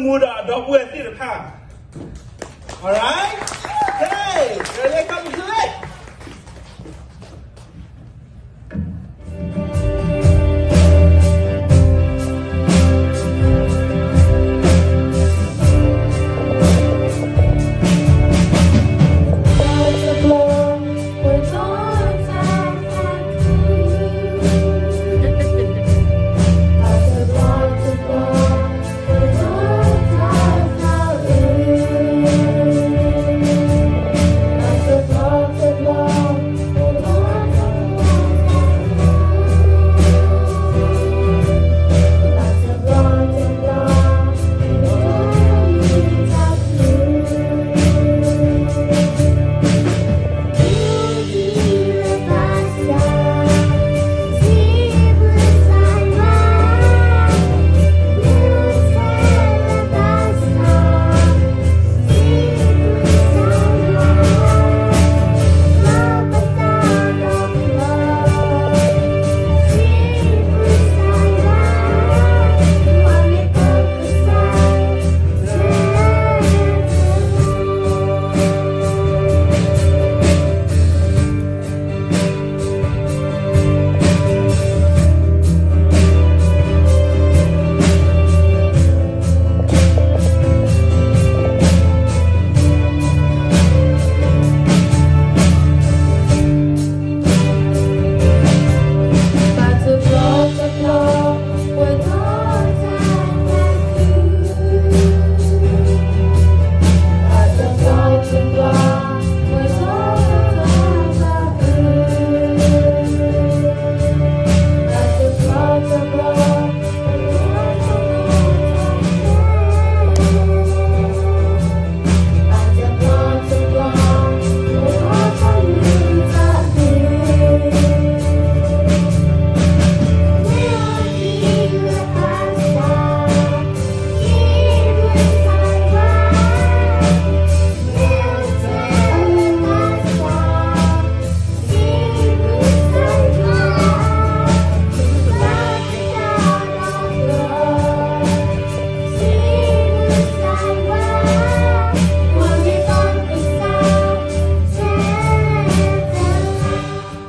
မူဒီးအဒီပုၢ်ဝဲၢ်သ့ၣ်တဖၣ်. All right. Hey, ready, come to it. Thank you.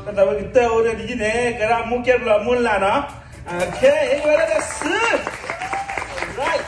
ကတၢၢ်အိၣ်ဒၣ်ဒ်န့ၣ် ကရၣ်မူကဲဘျီမူလၢ်နီၤ. Okay, အဝဲဒၣ်ဒီးဆူ Right.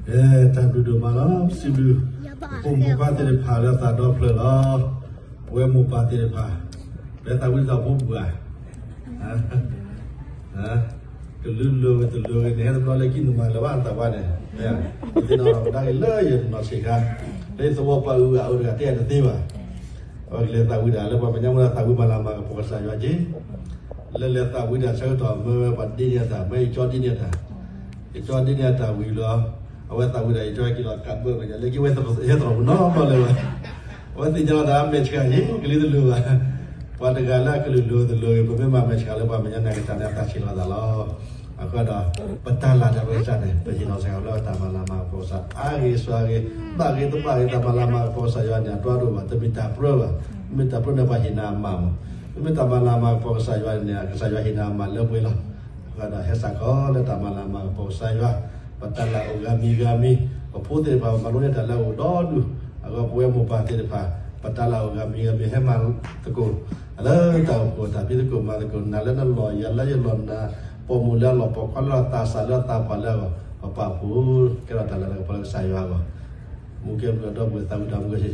အဲ တၢ်ဘျုးဒိၣ်မးလီၤ. စံးဘျုး ပဖိမုၣ်ဖိခွါသ့ၣ်တဖၣ်လၢသးဒီဖျၢၣ်လီၤ. ပဝဲမိၢ်ပၢ်သ့ၣ်တဖၣ် လၢသးဝံၣ်တၢ်ဖိပူၤဧါ, ကလုာ်လိၤဂ့ၤတလိၤဂ့ၤန့ၣ် ဟဲတဘျီလၢခံနမၤလၢၤဘၣ်သးဝါန့ၣ်, ယသ့ၣ်နီၣ်ထီၣ်ကဒါက့ၤလၢယနီၢ်ဆံးခါ, လၢယသဝီပှၤအုးအအုးတဂၤတဲယၤတသ့ဘၣ်. အဝဲကလဲၤသးဝံၣ်တၢ်လၢပှၤမဲာ်ညါမ့ၢ်သးဝံၣ်မၤလၤမၤကပီၤကစၢ်ယွၤက့ၤ လၢလဲၤသးဝံၣ်တၢ်ဆၢကတီၢ်မ့ၢ်ဝဲပှၤဒ်န့ၣ်အတၢ် မ့ၢ်ယကၠီဒ်န့ၣ်အတၢ်, ယကၠီဒ်န့ၣ်အတၢ်ဝံၤလီၤ. အဝဲသးဝံၣ်တၢ် ယကၠီက့ၤလီၤကးဘၢမ့ၢ်ညါ လၢက့ၤဝဲဟဲသရိာ်ပူၤနီတဘျီလၢၤဘၣ်. အဝဲသ့ၣ်ညါလီၤတၢ်မဲာ်ဆှးယံၤ ကလံၤတလိၤဘၣ်. ပှၤတဂၤလၢအကလုာ်လိၤတလိၤဂ့ၤ ပမ့ၢ်မၤမဲာ်ဆှးလၢပှၤမဲာ်ညါန့ၣ် ကတၢၢ်န့ၣ်အသးဆံးလီၤသးလီၤ. အဃိဒီး ပတၢ်လၤတၢ်ပကစၢ်န့ၣ် ပဟ့ၣ်လီၤစ့ၢ်ကီးလၢတၢ်မၤလၤမၤကပီၤကစၢ် အါဂ့ၤစှၤဂ့ၤ ဘၣ်ဂ့ၤတဘၣ်ဂ့ၤ တၢ်မၤလၤမၤကပီၤကစၢ်ယွၤန့ၣ် အဒိဒိၣ်ဘၣ် တမ့ၢ်တၢ်ပြၢဘၣ်. မ့ၢ်တၢ်ပြၢန့ၣ် ပှၤဟ့ၣ်နၤအမးမး, မ့မ့ၢ်တၢ်မၤလၤမၤကပီၤကစၢ်ယွၤန့ၣ် ကစၢ်ယွၤဟ့ၣ်နၤအမးလၢပှဲၤလီၤ. အဃိဒီးဟဲစ့ၢ်ကီးလၢတၢ်မၤလၤမၤကပီၤကစၢ်ယွၤ, ပတၢ်လၤအိၣ်ဂၤမံၤဂၤမံၤ, ပဖိသ့ၣ်တဖၣ် ပမၤလိန့ၢ်တၢ်လၢအအိၣ်ဒီဒူၣ်, အဂီၢ်ပဝဲမိၢ်ပၢ်သ့ၣ်တဖၣ် ပတၢ်လၤအိၣ်ဂၤမံၤဂၤမံၤ ဟဲမၤသကိး လၢတၢ်အိၣ်ဖှိၣ်တၢ်ဖံးသကိးမၤသကိး နၤလၢနလီၢ် ယၤလၢယလီၢ် နၤပိာ်မုၣ်လၢအလီၢ် ပိာ်ခွါလၢအသးစၢ်လၢအသးပှၢ်လၢအဂီၢ် ပပာ်ဖှိၣ်ကဲထီၣ်တၢ်လၤတၢ်ကပီၤလၢကစၢ်ယွၤအဂီၢ် မူကဲဘျုးဒီပုၢ်ဝဲၢ်သးဝံၣ်တၢ်မူကဲ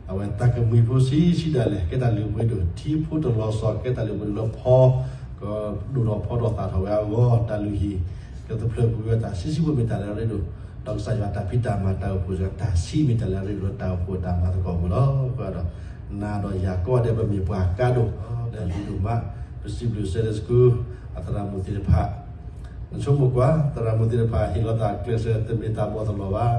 အဝဲသးကမှံၤဖိဆံးဆံးဒၣ်လဲာ် ကဲတၢ်လုၢ်ပှ့ၤဒိၣ် ထံဖိတလီၤစီၤ ကဲတၢ်လုၢ်ပှ့ၤဒိၣ်လၢဖီ ကဒိၣ်ထီၣ်ဖီထီၣ်သၣ်ထီၣ်ဝဲအဂီၢ် တၢ်လုၢ်ဟံၣ် ကသဖျၢၣ်ကွံာ်ဝဲတၢ်ဆံးဆံးဖိမ့ၢ်တၢ်လၢအရ့ဒိၣ် ဒီးကစၢ်ယွၤတၢ်ဖံးတၢ်မၤတၢ်အိၣ်ဖှိၣ်စ့ၢ်ကီး တၢ်ဆံးမ့ၢ်တၢ်လၢအရ့ဒိၣ်လၢတၢ်အိၣ်ဖှိၣ်တၢ်မၤသကိးပူၤလီၤ. အဃိဒီး နၤဒီးယၤကိးဂၤဒဲး ပမ့ၢ်ပှၤကါဒိၣ် ဒီးလုၢ်ဒိၣ်မး ပစံးဘျုး Sunday School အသရၣ်မုၣ်သ့ၣ်တဖၣ် နဆိကမိၣ်ကွၢ် သရၣ်မုၣ်သ့ၣ်တဖၣ် ဟ့ၣ်လီၤသးကျဲးစၢး တမ့ၢ်တၢ်ဘီၣ်သလီၤဘၣ်